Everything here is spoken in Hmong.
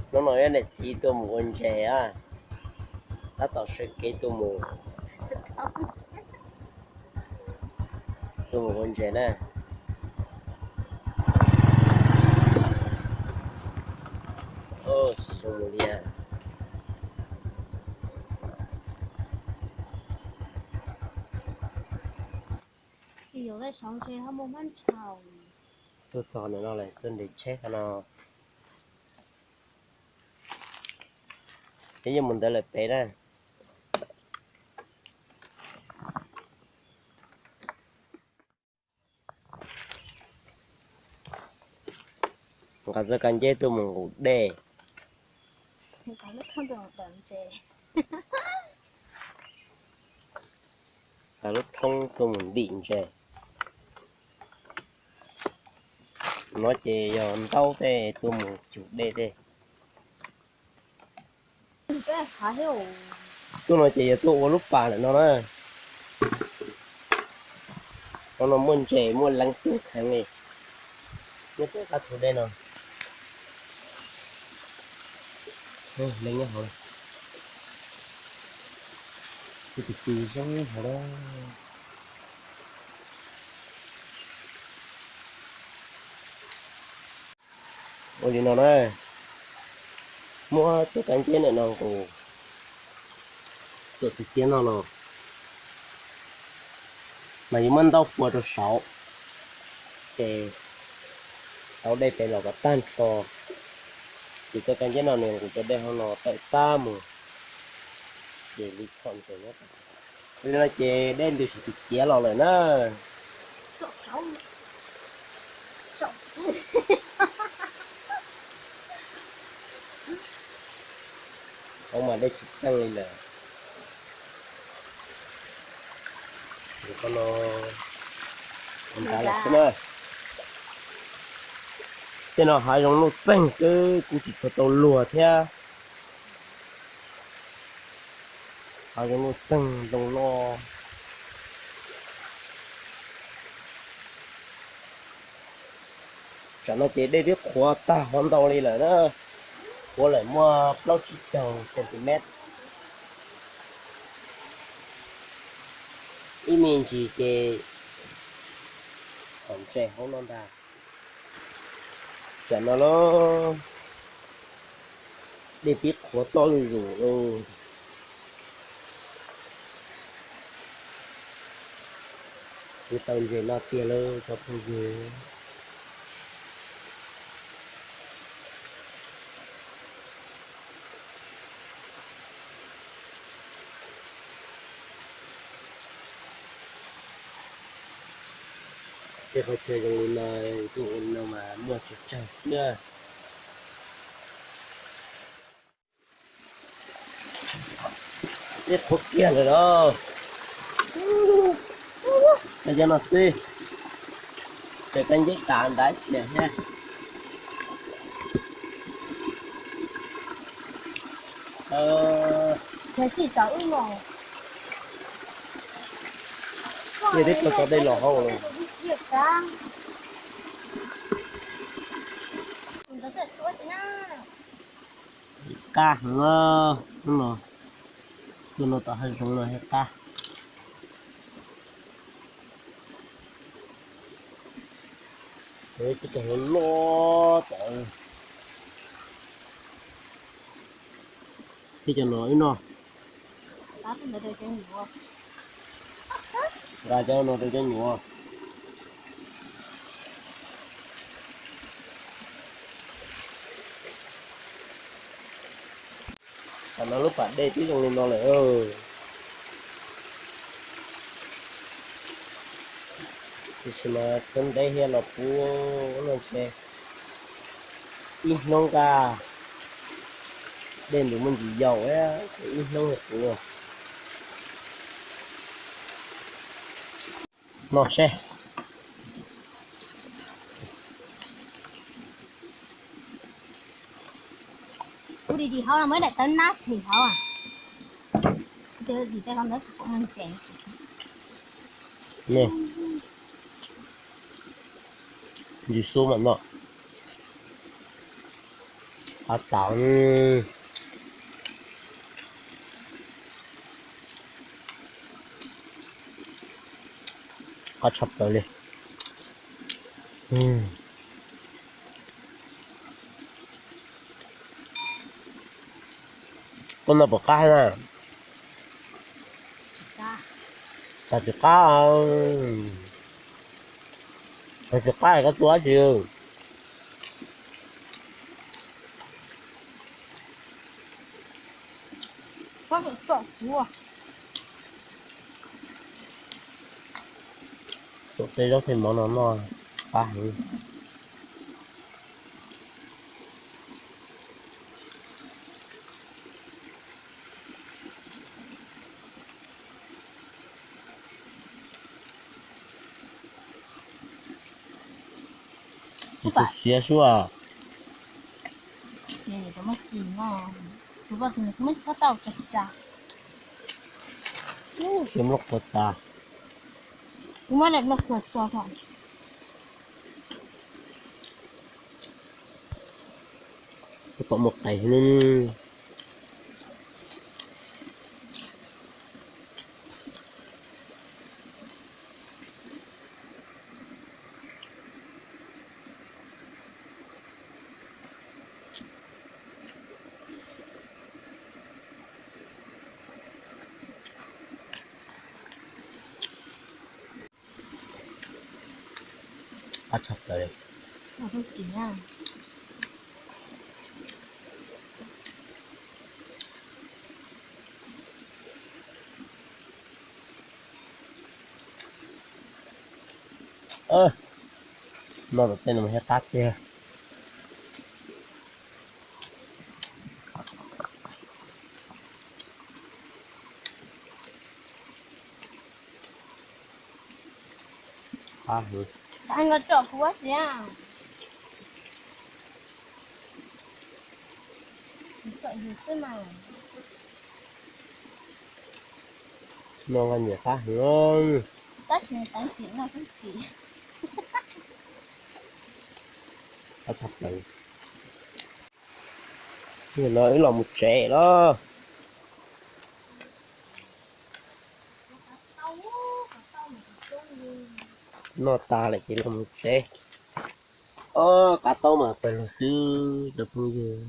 Hnub no yog niam txiv tuaj mus ua ntses a, tab tom sawv kev tuaj mus, tuaj mus ua ntses na. Tsis zoo mus li. Tuaj txog no lawm, tuaj nres tsheb qhov no. Peb yuav mus ntawd lawm peb na. Nqa txoj kab nceb tuaj mus nqus dej. Nqa lub thoob tuaj mus ntim ntses. No ces yog ntaub tej tuaj mus cug dej tej. Tuaj no ces yog tuaj ua lub pas lawm no na. Qhov no muaj ntses muaj leev tub kheev li. Nyob pem qab thu dej no. Leej nyob hauv, tus tus zoo hauv lawm. Ua li no na, muab txoj kab nceb ntawm no nqus tuaj tus ciab no los, mas yuav muab ntaub pua rau saud, ces tau dej pem los kom tag nrho, ces txoj kab nceb no nws nqus cov dej hauv no tawm tag mus, ces li txhom ntses nyob. Li no ces dej ntws tsis tus ciav los lawm na. Hauv mas dej tsis txeej li lawm. Qhov no nrad lawm xwb na. Tej no hav zoov nuj txeeg xwb, kuv tsis tshua tau luag thiab. Hav zoov nuj txeeg ntoo loj. Tsam no ces dej twb qhuav tag hov ntau li lawm na, qhuav lawm muaj plaub tsib caug centimet. Ib me ntsis ces txhom ntses hauv no ntag. Tsam no los dej pib qhuav toj zuj zus lawm. Kuv tau ntses no tiag lawm cov phooj ywg. Tej qhov chaw zoo li no, tuaj ua li no mas muaj tsawg tsawg xwb. Dej qhuav kiag lawm los. Cov no xwb, ces kab nceb tas nrad ib txhia thiab. Twb tau tso dej los hauv lawm. Qab heev, hnub no tuaj no tom hav zoov no thiaj qab. Tib cov hluas loj tom, txhij cov no wb noj. Nqa cov no rau cov nyuam. Tam no lub pas dej twb zoo li no lawm. Tiam sis mas txhob ntev thiab los puv no ntshe ib hnub nqa dej nws muaj ntsis yaus, ib hnub puv no seb. Ua di di hauv no muaj daim tawv nab phim hauv. Ua di tej qhov ntawd muaj ntses. Ntsis xub mam noj. Qab tau, qab tshaj plaws li. Koj noj puas qab na? Tsis qab, tsis qab, koj tua dab tsi? Tuam tej zaub tej mov no noj qab heev. Tsis tu siab suab. Siab nplooj qhuav tas. Kuv muab daim nplooj qhuav tso tso. Pom muaj qais. Qab tshaj plaws li. Noj tom tej no mas thiaj qab tiag. Qab heev. Noj nqaij nyiam qab heev. Tab sis tsis noj xwb tsis. Qab tshaj plaws. Nim no wb los mus tsev lawm. Noj tas lawm ces los mus tsev. Ob qab taub mas pawg lug xwb cov phooj ywg.